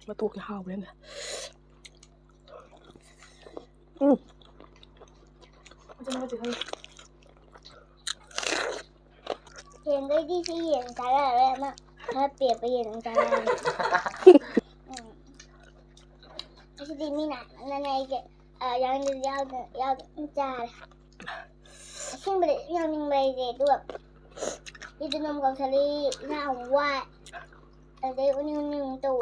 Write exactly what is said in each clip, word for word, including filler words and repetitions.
ꯃꯇꯣꯛꯁꯦ ꯍꯥꯎꯕ꯭ꯔꯥ ꯌꯦꯡꯒꯦ꯫ ꯎꯝ꯫ ꯍꯌꯦꯡꯗꯩꯗꯤ ꯁꯤ ꯌꯦꯟ ꯆꯥꯔꯛꯑꯔꯣꯏ, ꯑꯃ ꯈꯔ ꯄꯦꯠꯄ ꯌꯦꯟ ꯑꯣꯏꯅ ꯆꯥꯔꯛꯑꯅꯤ꯫ ꯎꯝ꯫ ꯑꯁꯤꯗꯤ ꯃꯤꯅ ꯍꯥꯏꯃꯟꯗꯅ ꯑꯩꯁꯦ, ꯑ, ꯌꯥꯎꯅꯤꯡꯗ꯭ꯔꯗꯤ ꯌꯥꯎꯗ-, ꯌꯥꯎꯗ ꯑꯗꯨꯝ ꯆꯥꯔꯦ꯫ ꯑꯁꯦꯡꯕꯗꯤ ꯑꯗꯨꯝ ꯌꯥꯎꯅꯤꯡꯕ ꯑꯩꯁꯦ, ꯑꯗꯨꯒ ꯏꯗꯨ ꯅꯣꯡ ꯀꯧꯁꯜꯂꯤ, ꯏꯁꯥ ꯑꯃꯨꯛ ꯋꯥꯏ, ꯑꯗꯩ ꯎꯅꯤꯡ ꯎꯅꯤꯡ ꯑꯃꯨꯛ ꯇꯧ꯫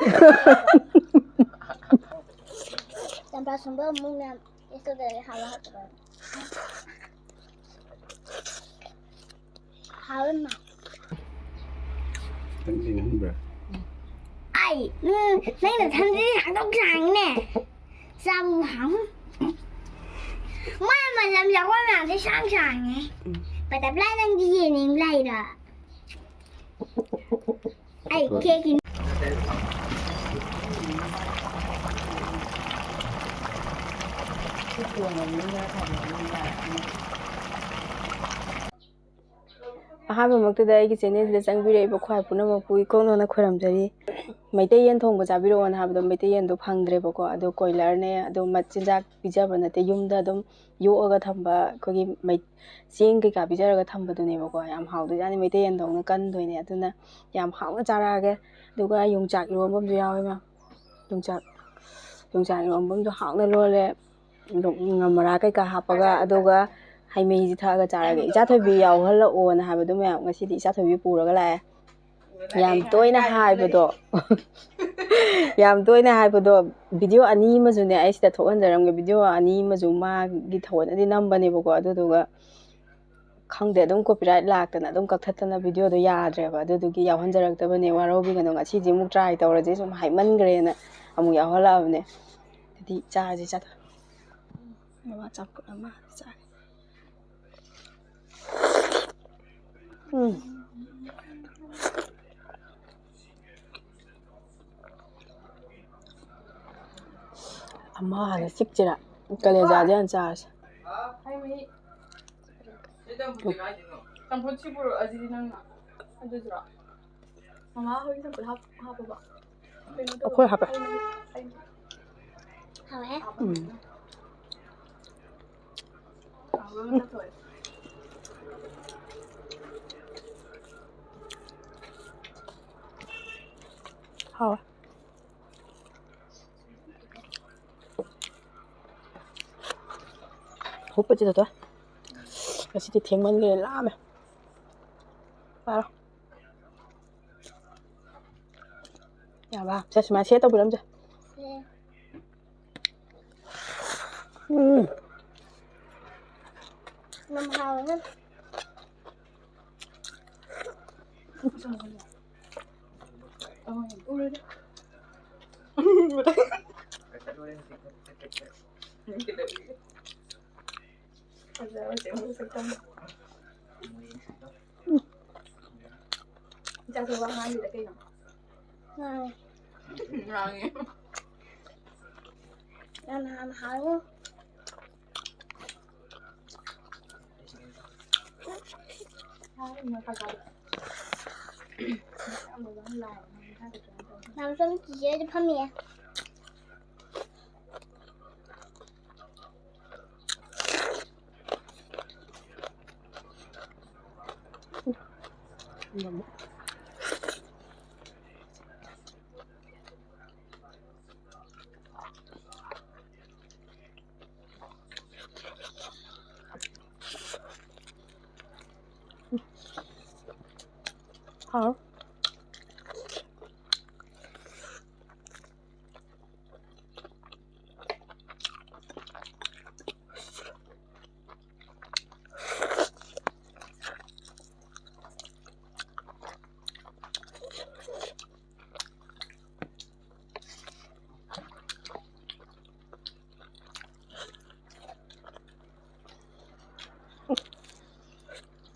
ꯆꯝꯄ꯭ꯔꯥ ꯁꯨꯝꯕ ꯑꯃꯨꯛ ꯃꯌꯥꯝ ꯇꯦꯁ ꯇꯧꯗꯔꯗꯤ ꯍꯥꯎꯕ ꯍꯥꯎꯇꯕ꯫ ꯍꯥꯎꯔꯝꯃ꯫ ꯅꯪꯗꯤ ꯉꯝꯕ꯭ꯔꯥ? ꯑꯩ, ꯎꯝ, ꯅꯪꯅ ꯊꯝꯗ꯭ꯔꯤ ꯁꯥꯡꯗꯣꯛ ꯁꯥꯡꯉꯤꯅꯦ꯫ ꯆꯥꯕꯕꯨ ꯍꯥꯎ꯫ ꯃꯥ ꯃꯅꯝ ꯌꯥꯎꯕ ꯃꯌꯥꯝꯁꯦ ꯁꯥꯡ ꯁꯥꯡꯉꯦ꯫ ꯎꯝ꯫ ꯕꯇꯔꯐ꯭ꯂꯥꯏ ꯅꯪꯗꯤ ꯌꯦꯟꯅꯤꯡ ꯂꯩꯔ? ꯑꯩ ꯀꯦꯛꯀꯤ ꯑꯍꯥꯟꯕꯃꯛꯇꯗ ꯑꯩꯒꯤ ꯆꯦꯅꯦꯜꯁꯤꯗ ꯆꯪꯕꯤꯔꯛꯏꯕ ꯈ꯭ꯋꯥꯏ ꯄꯨꯝꯅꯃꯛꯄꯨ ꯏꯀꯣꯛꯅꯅ ꯈꯣꯏꯔꯝꯖꯔꯤ꯫ ꯃꯩꯇꯩ ꯌꯦꯟ ꯊꯣꯡꯕ ꯆꯥꯕꯤꯔꯛꯑꯣꯅ ꯍꯥꯏꯕꯗꯣ, ꯃꯩꯇꯩ ꯌꯦꯟꯗꯣ ꯐꯪꯗ꯭ꯔꯦꯕꯀꯣ꯫ ꯑꯗꯣ ꯀꯣꯏꯂꯔꯅꯦ, ꯑꯗꯣ ꯃꯆꯤꯟꯖꯥꯛ ꯄꯤꯖꯕ ꯅꯠꯇꯦ, ꯌꯨꯝꯗ ꯑꯗꯨꯝ ꯌꯣꯛꯑꯒ ꯊꯝꯕ ꯑꯩꯈꯣꯏꯒꯤ ꯃꯩ-, ꯆꯦꯡ ꯀꯩꯀꯥ ꯄꯤꯖꯔꯒ ꯊꯝꯕꯗꯨꯅꯦꯕꯀꯣ꯫ ꯌꯥꯝ ꯍꯥꯎꯗꯣꯏꯖꯥꯠꯅꯤ, ꯃꯩꯇꯩ ꯌꯦꯟꯗꯧꯅ ꯀꯟꯗꯣꯏꯅꯦ꯫ ꯑꯗꯨꯅ ꯌꯥꯝ ꯍꯥꯎꯅ ꯆꯥꯔꯛꯑꯒꯦ꯫ ꯑꯗꯨꯒ ꯌꯣꯡꯆꯥꯛ ꯏꯔꯣꯟꯕ ꯑꯃꯁꯨ ꯌꯥꯎꯋꯦ, ꯃꯌꯥꯝ꯫ ꯌꯣꯡꯆꯥꯛ, ꯌꯣꯡꯆꯥꯛ ꯏꯔꯣꯟꯕ ꯑꯃꯁꯨ ꯍꯥꯎꯅ ꯂꯣꯜꯂꯦ꯫ ꯑꯗꯨꯝ ꯃꯔꯥ ꯀꯩꯀꯥ ꯍꯥꯞꯄꯒ, ꯑꯗꯨꯒ ꯍꯩ ꯃꯍꯤꯁꯤ ꯊꯛꯑꯒ ꯆꯥꯔꯒꯦ꯫ ꯏꯆꯥ ꯊꯣꯏꯕꯤ ꯌꯥꯎꯍꯜꯂꯛꯑꯣꯅ ꯍꯥꯏꯕꯗꯨ ꯃꯌꯥꯝ ꯉꯁꯤꯗꯤ ꯏꯆꯥ ꯊꯣꯏꯕꯤ ꯄꯨꯔꯒ ꯂꯥꯛꯑꯦ꯫ ꯌꯥꯝ ꯇꯣꯏꯅ ꯍꯥꯏꯕꯗꯣ, ꯌꯥꯝ ꯇꯣꯏꯅ ꯍꯥꯏꯕꯗꯣ, ꯚꯤꯗꯤꯑꯣ ꯑꯅꯤ ꯑꯃꯁꯨꯅꯦ ꯑꯩ ꯁꯤꯗ ꯊꯣꯛꯍꯟꯖꯔꯝꯒꯦ꯫ ꯚꯤꯗꯤꯑꯣ ꯑꯅꯤ ꯑꯃꯁꯨ ꯃꯥꯒꯤ ꯊꯑꯣꯏꯅꯗꯤ ꯅꯝꯕꯅꯦꯕꯀꯣ, ꯑꯗꯨꯗꯨꯒ ꯈꯪꯗꯦ, ꯑꯗꯨꯝ ꯀꯣꯄꯤꯔꯥꯏꯠ ꯂꯥꯛꯇꯅ ꯑꯗꯨꯝ ꯀꯛꯊꯠꯇꯅ ꯚꯤꯗꯤꯑꯣꯗꯣ ꯌꯥꯗ꯭ꯔꯦꯕ꯫ ꯑꯗꯨꯗꯨꯒꯤ ꯌꯥꯎꯍꯟꯖꯔꯛꯇꯕꯅꯦ꯫ ꯋꯥꯔꯧꯕꯤꯒꯅꯨ, ꯉꯁꯤꯗꯤ ꯑꯃꯨꯛ ꯇ꯭ꯔꯥꯏ ꯇꯧꯔꯁꯦ, ꯁꯨꯝ ꯍꯥꯏꯃꯟꯈ꯭ꯔꯦꯅ ꯑꯃꯨꯛ ꯌꯥꯎꯍꯜꯂꯛꯑꯕꯅꯦ꯫ ꯑꯗꯨꯗꯤ ꯆꯥꯔꯁꯦ, ꯆꯥꯊꯣꯛ-, ꯃꯃꯥ ꯆꯝꯐꯨꯠ ꯑꯃ ꯆꯥꯒꯦ꯫ ꯎꯝ꯫ ꯑꯃ ꯍꯥꯟꯅ ꯆꯤꯛꯁꯤꯔꯥ? ꯀꯂꯦꯖꯥꯗꯤ ꯍꯥꯟꯅ ꯆꯥꯔꯁꯦ꯫ ꯆꯝꯐꯨꯠꯁꯤꯕꯨ ꯑꯁꯤꯗꯤ ꯅꯪ ꯑꯗꯨꯗꯨꯔꯣ? ꯃꯃꯥ ꯍꯣꯏꯒꯤ ꯆꯝꯐꯨꯠ ꯍꯥꯞ-, ꯍꯥꯞꯄꯕꯣ? ꯀꯩꯅꯣ ꯇꯧꯔꯣ꯫ ꯑꯩꯈꯣꯏ ꯍꯥꯞꯄꯦ꯫ ꯍꯥꯎꯋꯦ꯫ ꯎꯝ꯫ ꯍꯥꯎꯋꯦ꯫ ꯍꯨꯞꯄꯁꯤꯗ ꯇꯣ꯫ ꯉꯁꯤꯗꯤ ꯊꯦꯡꯃꯟꯈ꯭ꯔꯦ, ꯂꯥꯝꯃꯦ꯫ ꯄꯥꯔꯣ꯫ ꯌꯥꯕ? ꯁꯦ, ꯁꯨꯃꯥꯏꯅ ꯁꯦꯠ ꯇꯧꯕꯤꯔꯝꯁꯦ꯫ ꯎꯝ꯫ ꯌꯥꯝ ꯍꯥꯎꯋꯦ꯫ ꯏꯆꯥꯁꯦ ꯋꯥ ꯉꯥꯡꯉꯤꯗ ꯀꯩꯅꯣ? ꯉꯥꯡꯉꯦ꯫ ꯉꯥꯡꯉꯦ꯫ ꯌꯥꯝ ꯍꯥꯎ-, ꯍꯥꯎꯋꯦ꯫ ꯅꯥꯎꯆꯥ ꯆꯤꯆꯦ ꯍꯣꯏꯗ ꯐꯝꯃꯤꯌꯦ꯫ ꯍꯥꯎ꯫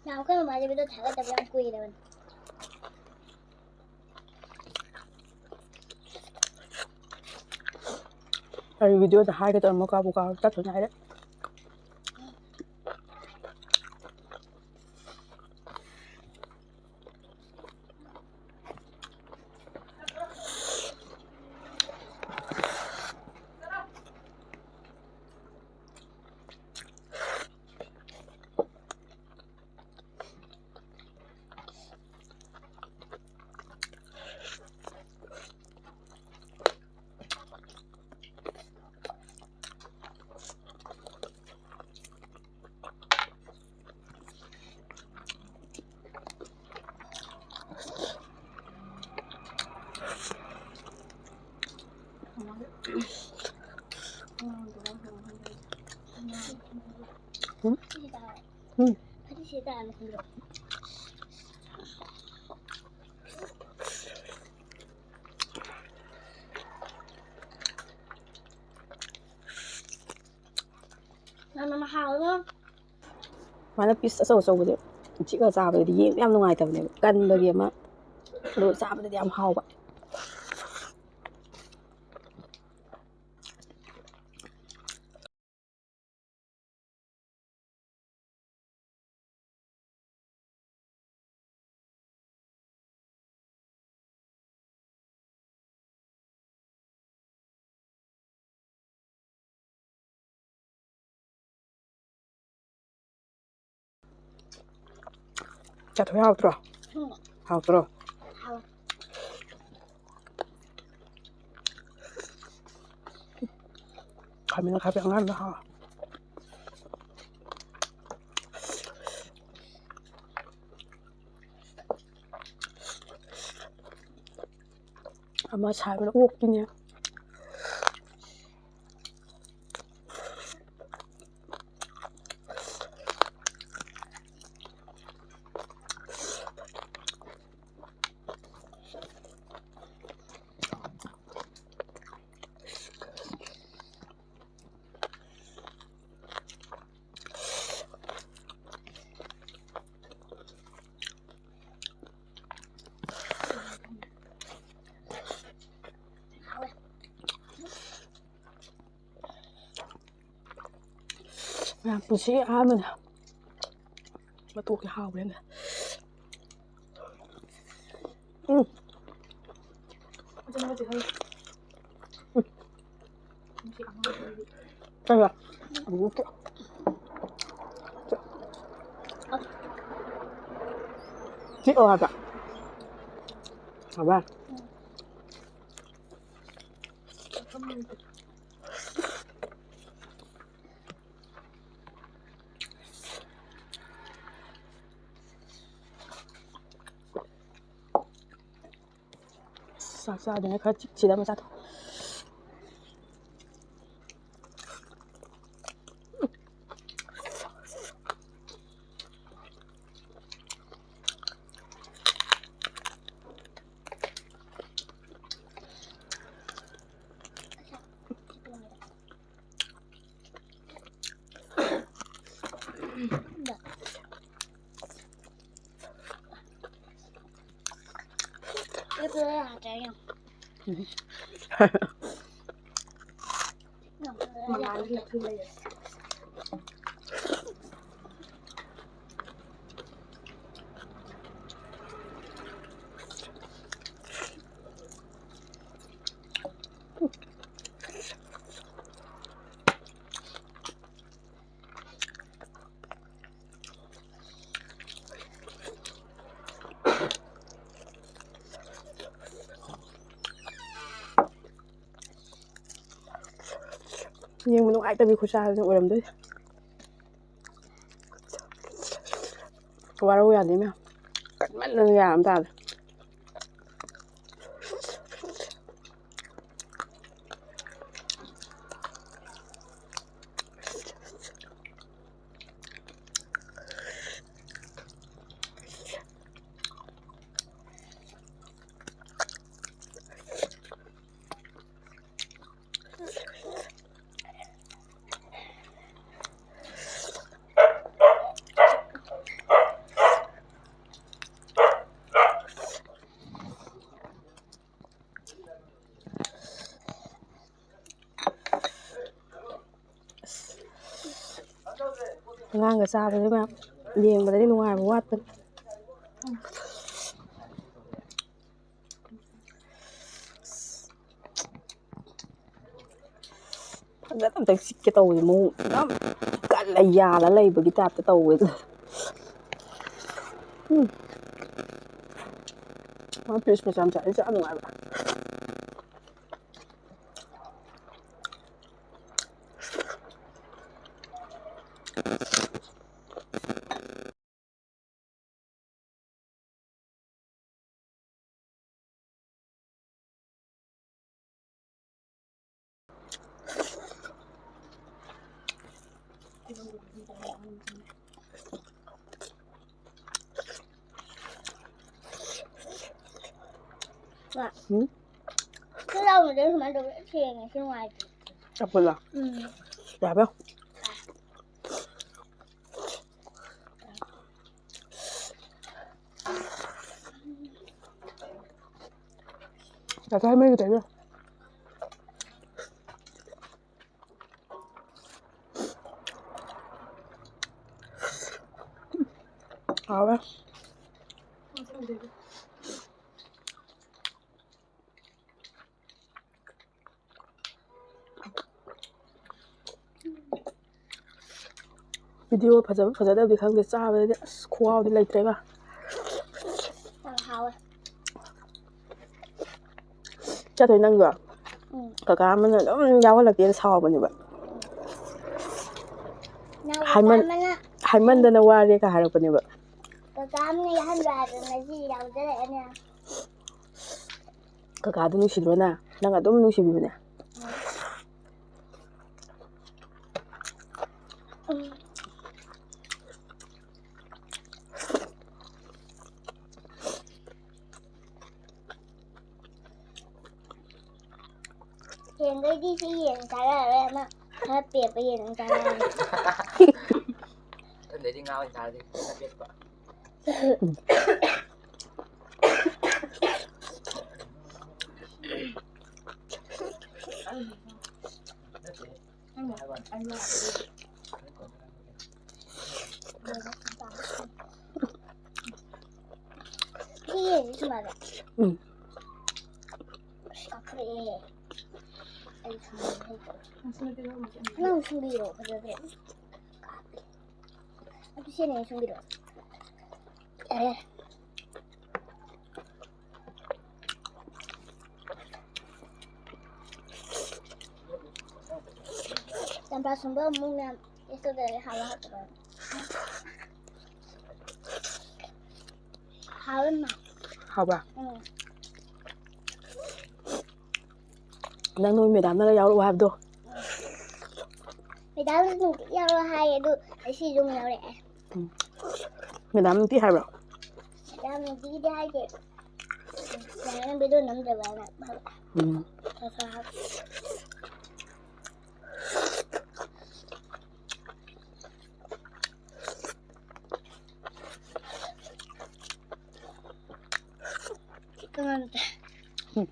ꯅꯍꯥꯟ ꯑꯩꯈꯣꯏ ꯃꯃꯥꯁꯦ ꯚꯤꯗꯤꯑꯣ ꯊꯥꯒꯠꯇꯕ ꯌꯥꯝ ꯀꯨꯏꯔꯕꯅꯤ꯫ ꯑꯩ ꯚꯤꯗꯤꯑꯣꯗ ꯍꯥꯏꯒꯦ ꯇꯧꯔꯝꯕ ꯀꯥꯕꯨ ꯀꯥꯎꯔꯦ, ꯇꯠꯈ꯭ꯔꯅꯤ ꯍꯥꯏꯔꯦ꯫ ꯎꯝ꯫ ꯃꯥꯅ ꯄꯤꯁ ꯑꯆꯧ ꯑꯆꯧꯕꯁꯦ ꯆꯤꯛꯑ ꯆꯥꯕꯗꯗꯤ ꯌꯦꯡꯕ ꯌꯥꯝ ꯅꯨꯡꯉꯥꯏꯇꯕꯅꯦꯕ, ꯀꯟꯕꯒꯤ ꯑꯃ꯫ ꯑꯗꯣ ꯆꯥꯕꯗꯗꯤ ꯌꯥꯝ ꯍꯥꯎꯕ꯫ ꯆꯥꯊꯣꯛ ꯍꯥꯎꯇ꯭ꯔꯣ? ꯎꯝ꯫ ꯍꯥꯎꯇ꯭ꯔꯣ? ꯍꯥꯎꯋꯦ꯫ ꯈꯥꯃꯦꯟ ꯑꯈꯥꯕꯤ ꯑꯉꯥꯡꯕ ꯍꯥꯎꯋꯦ꯫ ꯑꯃ ꯁꯥꯏꯕꯗ ꯑꯣꯛꯄꯤꯅꯦ꯫ ꯃꯌꯥꯝ ꯄꯨꯟꯁꯤꯒꯤ ꯑꯍꯥꯟꯕꯅꯦ꯫ ꯃꯇꯣꯛꯁꯦ ꯍꯥꯎꯕ꯭ꯔꯥ ꯌꯦꯡꯒꯦ꯫ ꯎꯝ꯫ ꯀꯩꯕ? ꯆꯤꯛꯑꯣ ꯍꯥꯏꯕ꯫ ꯍꯥꯎꯕ꯭ꯔꯥ? ꯆꯥꯛ ꯆꯥꯗꯅ ꯈꯔ ꯆꯤꯛꯁꯤꯗ ꯑꯃ ꯆꯥꯊꯣꯛ꯫ ꯌꯥꯗ꯭ꯔꯦ ꯌꯦꯡꯉꯣ꯫ ꯃꯉꯥꯜꯒꯤ ꯃꯊꯤ ꯂꯩꯔꯦ꯫ ꯌꯦꯡꯕ ꯅꯨꯡꯉꯥꯏꯇꯕꯤ ꯈꯨꯠꯁꯥꯁꯦ ꯑꯣꯏꯔꯝꯗꯣꯏꯅꯦ꯫ ꯋꯥꯔꯧ ꯌꯥꯗꯦ ꯃꯌꯥꯝ꯫ ꯀꯟꯃꯟꯗꯅ ꯌꯥꯔꯝ ꯇꯥꯗꯦ꯫ ꯑꯉꯥꯡꯒ ꯆꯥꯕꯁꯦ ꯃꯌꯥꯝ ꯌꯦꯡꯕꯗꯗꯤ ꯅꯨꯡꯉꯥꯏꯕ ꯋꯥꯠꯄꯅꯤ꯫ ꯐꯖꯅ ꯑꯝꯇꯪ ꯆꯤꯛꯀꯦ ꯇꯧꯕꯁꯦ, ꯃꯑꯣꯡ ꯌꯥꯝ ꯀꯜꯂ ꯌꯥꯜꯂ ꯂꯩꯕꯒꯤ ꯇꯥꯏꯞꯇ ꯇꯧꯋꯦ꯫ ꯎꯝ꯫ ꯃꯥ ꯄꯤꯁ ꯃꯆꯥ ꯃꯆꯥ ꯆꯥ ꯅꯨꯡꯉꯥꯏꯕ꯫ ꯎꯝ? ꯁꯤ ꯂꯥꯎꯕꯗ ꯁꯨꯃꯥꯏꯅ ꯇꯧꯕ ꯊꯦꯡꯉꯦ, ꯁꯤ ꯅꯨꯡꯉꯥꯏꯇꯦ꯫ ꯆꯥꯄꯨꯂꯥ? ꯎꯝ꯫ ꯌꯥꯕ꯭ꯔꯥ? ꯉꯁꯥꯏ ꯃꯩꯒꯤ ꯇꯩꯕ꯫ ꯍꯥꯎꯋꯦ꯫ ꯚꯤꯗꯤꯑꯣ ꯐꯖꯕ ꯐꯖꯗꯕꯗꯤ ꯈꯪꯗꯦ, ꯆꯥꯕꯗꯗꯤ ꯑꯁ ꯈꯨꯍꯥꯎꯗꯤ ꯂꯩꯇ꯭ꯔꯦꯕ꯫ ꯌꯥꯝ ꯍꯥꯎꯋꯦ꯫ ꯆꯠꯇꯣꯏ ꯅꯪꯗꯣ? ꯎꯝ꯫ ꯀꯀꯥ ꯑꯃꯅ ꯑꯗꯨꯝ ꯌꯥꯎꯍꯜꯂꯛꯇꯦꯅ ꯁꯥꯎꯕꯅꯦꯕ꯫ ꯏꯅꯥꯎ ꯍꯥꯏꯃꯟ-, ꯅꯨꯄꯥ ꯑꯃꯅ ꯍꯥꯏꯃꯟꯗꯅ ꯋꯥꯔꯦꯒ ꯍꯥꯏꯔꯛꯄꯅꯦꯕ꯫ ꯀꯀꯥ ꯑꯃꯅ ꯌꯥꯎꯍꯟꯕ ꯍꯥꯏꯕ ꯉꯁꯤ ꯌꯥꯎꯖꯔꯛꯑꯦꯅꯦ꯫ ꯀꯀꯥꯗꯣ ꯅꯨꯡꯁꯤꯗ꯭ꯔꯣ ꯅꯪ? ꯅꯪ ꯑꯗꯨꯝ ꯅꯨꯡꯁꯤꯕꯤꯕꯅꯦ꯫ ꯍꯌꯦꯡꯗꯩꯗꯤ ꯁꯤ ꯌꯦꯟ ꯆꯥꯔꯛꯑꯔꯣꯏ, ꯑꯃ ꯈꯔ ꯄꯦꯠꯄ ꯌꯦꯟ ꯑꯣꯏꯅ ꯆꯥꯔꯛꯑꯅꯤ꯫ ꯃꯊꯪꯗꯩꯗꯤ ꯉꯥ ꯑꯣꯏꯅ ꯆꯥꯔꯁꯤ, ꯈꯔ ꯄꯦꯠꯄ꯫ ꯁꯤ ꯌꯦꯟꯁꯤ ꯁꯨꯃꯥꯏꯅ꯫ ꯎꯝ꯫ ꯑꯁ, ꯀꯥꯞꯊꯣꯔꯛꯑꯦ꯫ ꯑꯩ ꯁꯨꯝꯕ ꯍꯩꯇꯕ꯫ ꯅꯪ ꯁꯨꯝꯕꯤꯔꯣ, ꯐꯖꯗ꯭ꯔꯦ꯫ ꯑꯗꯨ ꯁꯦꯝꯃꯦ, ꯁꯨꯝꯕꯤꯔꯣ꯫ ꯌꯥꯔꯦ, ꯌꯥꯔꯦ꯫ ꯆꯝꯄ꯭ꯔꯥ ꯁꯨꯝꯕ ꯑꯃꯨꯛ ꯃꯌꯥꯝ taste ꯇꯧꯗꯔꯗꯤ ꯍꯥꯎꯕ ꯍꯥꯎꯇꯕ꯫ ꯍꯥꯎꯋꯦ, ꯃꯥ꯫ ꯍꯥꯎꯕ꯭ꯔꯥ? ꯎꯝ꯫ ꯅꯪ ꯅꯣꯏ ꯃꯦꯗꯥꯝꯅꯒ ꯌꯥꯎꯔꯛꯑꯣ ꯍꯥꯏꯕꯗꯣ꯫ ꯃꯦꯗꯥꯝꯁꯨ ꯅꯨꯡꯇꯤꯒꯤ ꯌꯥꯎꯔꯛꯑꯣ ꯍꯥꯏꯌꯦ, ꯑꯗꯨ ꯉꯁꯤꯁꯨ ꯑꯃꯨꯛ ꯌꯥꯎꯔꯛꯑꯦ꯫ ꯎꯝ꯫ ꯃꯦꯗꯥꯝ ꯅꯨꯡꯇꯤ ꯍꯥꯏꯕ꯭ꯔꯣ? ꯃꯦꯗꯥꯝ ꯅꯨꯡꯇꯤꯒꯤꯗꯤ ꯍꯥꯏꯗꯦ꯫ ꯃꯦꯗꯥꯝꯅ video ꯅꯝꯗꯕꯅ ꯍꯥꯏꯕ꯫ ꯎꯝ꯫ ꯈꯔ ꯈꯔ ꯍꯥꯞꯄꯤ꯫ ꯈꯤꯇꯪ ꯉꯝꯗꯦ꯫ ꯎꯝ꯫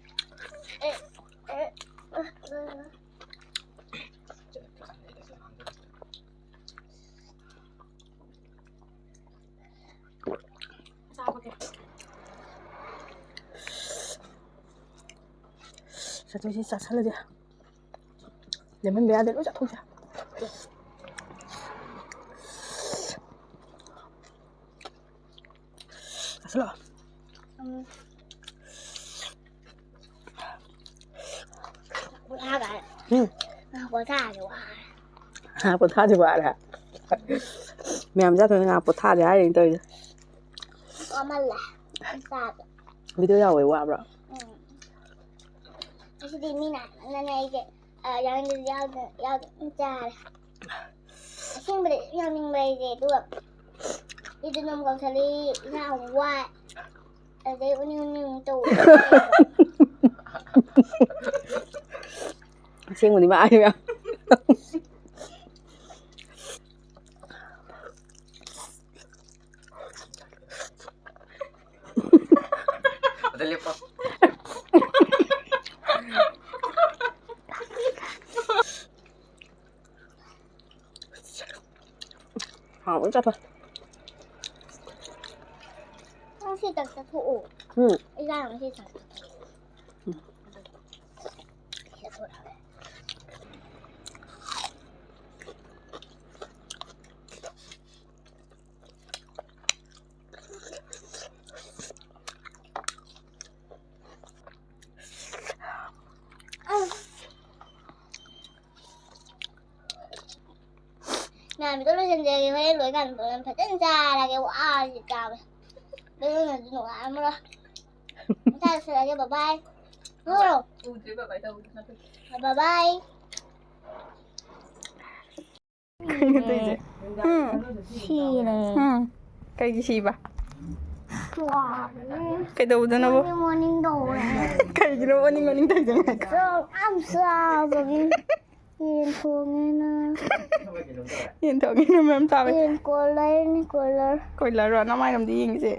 ꯑꯗꯨ ꯁꯤ ꯆꯥꯁꯜꯂꯁꯦ꯫ ꯂꯦꯝꯍꯟꯕ ꯌꯥꯗꯦ, ꯂꯣꯏ ꯆꯥꯊꯣꯛꯁꯦ꯫ ꯆꯥꯁꯜꯂꯣ꯫ ꯎꯝ꯫ ꯄꯣꯊꯥꯒꯦ꯫ ꯎꯝ꯫ ꯉꯥꯏꯈꯣ, ꯄꯣꯊꯥꯒꯦ, ꯋꯥꯔꯦ꯫ ꯉꯥꯏꯈꯣ, ꯄꯣꯊꯥꯁꯦ, ꯋꯥꯔꯦ꯫ ꯃꯌꯥꯝ ꯆꯥꯊꯣꯛꯑꯒ ꯉꯥꯏꯍꯥꯛ ꯄꯣꯊꯥꯁꯦ ꯍꯥꯏꯔꯤꯅꯦ ꯇꯧꯔꯤꯁꯦ꯫ ꯋꯥꯃꯜꯂꯦ꯫ ꯆꯥꯕ꯫ ꯚꯤꯗꯤꯑꯣ ꯌꯥꯎꯋꯦ, ꯋꯥꯕ꯭ꯔꯣ? ꯎꯝ꯫ ꯉꯁꯤꯗꯤ ꯃꯤ ꯅꯥꯃꯟꯗꯅ ꯑꯩꯁꯦ, ꯑ, ꯌꯥꯎꯅꯤꯡꯗ꯭ꯔꯁꯨ ꯌꯥꯎꯗ-, ꯌꯥꯎꯗ ꯑꯗꯨꯝ ꯆꯥꯔꯦ꯫ ꯑꯁꯦꯡꯕꯗꯤ ꯑꯗꯨꯝ ꯌꯥꯎꯅꯤꯡꯕ ꯑꯩꯁꯦ, ꯑꯗꯨꯒ ꯏꯗꯨꯅ ꯑꯃꯨꯛ ꯀꯧꯁꯜꯂꯤ, ꯏꯟꯁꯥꯡ ꯑꯃꯨꯛ ꯋꯥꯏ, ꯑꯗꯩ ꯎꯅꯤꯡ ꯎꯅꯤꯡ ꯑꯃꯨꯛ ꯇꯧ꯫ ꯑꯁꯦꯡꯕꯗꯤ ꯃꯥ ꯍꯥꯏꯕ꯫ ꯑꯗ ꯂꯦꯞꯄꯣ꯫ ꯍꯥꯎꯕ ꯆꯠꯄ꯫ ꯅꯪ ꯁꯤ ꯇꯛ ꯆꯠꯊꯣꯛꯑꯣ꯫ ꯎꯝ꯫ ꯑꯩ ꯆꯥꯔꯝꯃꯦ ꯁꯤ ꯇꯛ ꯆꯠꯊꯣꯛꯑꯣ꯫ ꯎꯝ꯫ ꯃꯌꯥꯝꯒꯤꯗꯣ ꯂꯣꯏꯁꯤꯟꯖꯔꯒꯦ, ꯍꯣꯔꯦꯟ ꯂꯣꯏꯀꯥꯟꯗ ꯐꯖꯅ ꯆꯥꯔꯒꯦ, ꯋꯥꯔꯦ ꯆꯥꯕ꯫ ꯑꯗꯨꯅꯁꯨ ꯅꯨꯡꯉꯥꯏꯔꯝꯃꯔꯣꯏ꯫ ꯃꯊꯪ ꯆꯠꯂꯒꯦ, bye bye꯫ ꯍꯣ꯫ ꯎꯗ꯭ꯔꯤ bye bye ꯇꯧꯕꯗꯣ ꯅꯠꯇꯦ꯫ Bye bye꯫ ꯀꯩꯅꯣ ꯇꯧꯔꯤꯁꯦ? ꯎꯝ꯫ ꯁꯤꯔꯦ꯫ ꯎꯝ꯫ ꯀꯩꯒꯤ ꯁꯤꯕ? ꯋꯥꯔꯦ꯫ ꯀꯩꯗꯧꯗꯅꯕꯣ? ꯃꯣꯔꯅꯤꯡ ꯃꯣꯔꯅꯤꯡ ꯇꯧꯔꯦ꯫ ꯀꯩꯒꯤꯅꯣ ꯃꯣꯔꯅꯤꯡ ꯃꯣꯔꯅꯤꯡ ꯇꯧꯔꯤꯁꯦ? ꯆꯥꯛ ꯌꯥꯝ ꯆꯥꯕꯒꯤ꯫ ꯌꯦꯟ ꯊꯣꯡꯉꯦꯅ꯫ ꯌꯦꯟ ꯊꯣꯡꯉꯦꯅ ꯃꯌꯥꯝ ꯆꯥꯕꯩ꯫ ꯌꯦꯟ ꯀꯣꯏꯂꯔꯅꯤ, ꯀꯣꯏꯂꯔ꯫ ꯀꯣꯏꯂꯔꯔꯣ? ꯅꯃꯥꯏꯔꯣꯝꯗ ꯌꯦꯡꯒꯦꯁꯦ꯫